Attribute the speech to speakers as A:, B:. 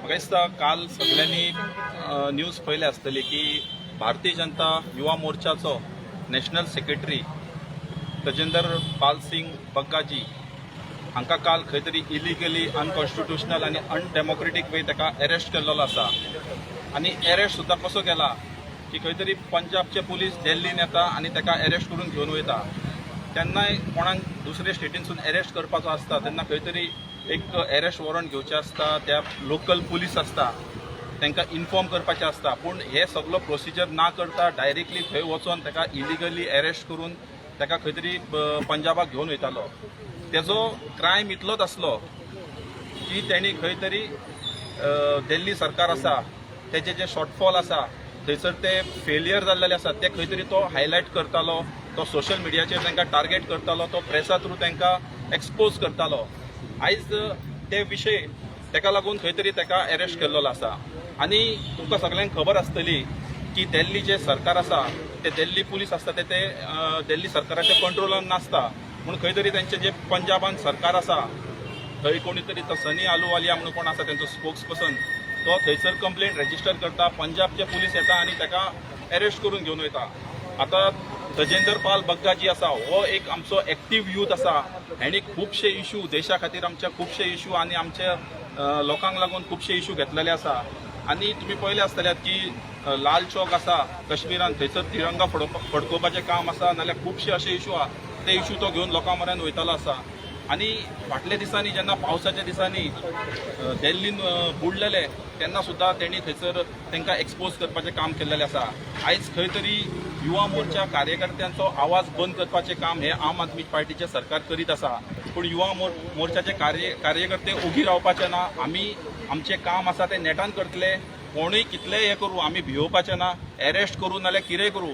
A: म्हाका दिसता काल सगळ्यांनी न्यूज पळयल्या आसतली की भारतीय जनता युवा मोर्चाचो नॅशनल सेक्रेटरी तजेंदर पाल सिंग बग्गाजी हांकां काल खंय तरी इलिगली, अनकॉन्स्टिट्युशनल आनी अनडेमोक्रेटीक वे ताका अरेस्ट केल्लो आसा. आनी अरेस्ट सुद्दां कसो केला की खंय तरी पंजाबचे पुलीस दिल्लीन येता आनी ताका अरेस्ट करून घेवन वयता. तेन्नाय कोणाक दुसरे स्टेटीनसून अरेस्ट करपाचो आसता तेन्ना खंय तरी एक अरेस्ट वॉरंट घेवचें आसता, त्या लोकल पुलीस आसता तांकां इन्फॉर्म करपाचें आसता. पूण हे सगलो प्रोसिजर ना करता डायरेक्टली थंय वचोन ताका इलिगली अरेस्ट करून ताका खंय तरी पंजाबाक घेवन वयतालो. तेजो क्रायम इतलोच आसलो की तेणी खंय तरी दिल्ली सरकार आसा तेजे जे शॉर्टफॉल आसा, थंयसर ते फेलियर जाल्लेले आसा, ते खंय तरी तो हायलायट करतालो. तो सोशल मिडियाचेर तांकां टार्गेट करतालो, तो प्रेसा थ्रू तांकां एक्सपोज करतालो. आयज ते विशय ताका लागून खंय तरी ताका अरेस्ट केल्लो आसा. आनी तुमकां सगल्यांक खबर आसतली की दिल्ली जे सरकार आसा, ते दिल्ली पुलीस आसता ते ते दिल्ली सरकाराच्या कंट्रोलान नासता. म्हूण खंय तरी तेंचे जे पंजाबान सरकार आसा थंय कोणी तरी तो सनी आलुवालिया म्हणून कोण आसा तेंचो स्पोक्स पर्सन, तो थंयसर कंप्लेंट रेजिस्टर करता. पंजाबचे पुलीस येता आनी ताका अरेस्ट करून घेवन वयता. आतां तजेंदर पाल बग्गा जी आसा, हो एक आमचो एक्टीव यूथ आसा. हेणी खुबशे इशू देशा खातीर, आमचे खुबशे इशू आनी आमच्या लोकांक लागून खुबशे इशू घेतलेले आसा. आनी तुमी पळयले आसतले की लाल चौक आसा काश्मीरान, थंयसर तिरंगा फडकोवपाचें काम आसा, नाल्यार खुबशे अशे इशू आहा, ते इशू तो घेवन लोकां म्हऱ्यान वयतालो आसा. आनी फाटल्या दिसांनी जेन्ना पावसाच्या दिसांनी दिल्लीन बुडलेले तेन्ना सुद्दां तेणी थंयसर तांकां एक्सपोज करपाचें काम केल्लेलें आसा. आयज खंय तरी युवा मोर्चा कार्यकर्त्यांचो आवाज बंद करपाचें काम हे आम आदमी पार्टीचें सरकार करीत आसा. पूण युवा मोर्चाचे कार्यकर्ते ओगी रावपाचे ना. आमी आमचें काम आसा तें नेटान करतले. कोणूय कितलेय हे करूं, आमी भियोवपाचे ना. अरेस्ट करूं नाल्यार कितेंय करूं.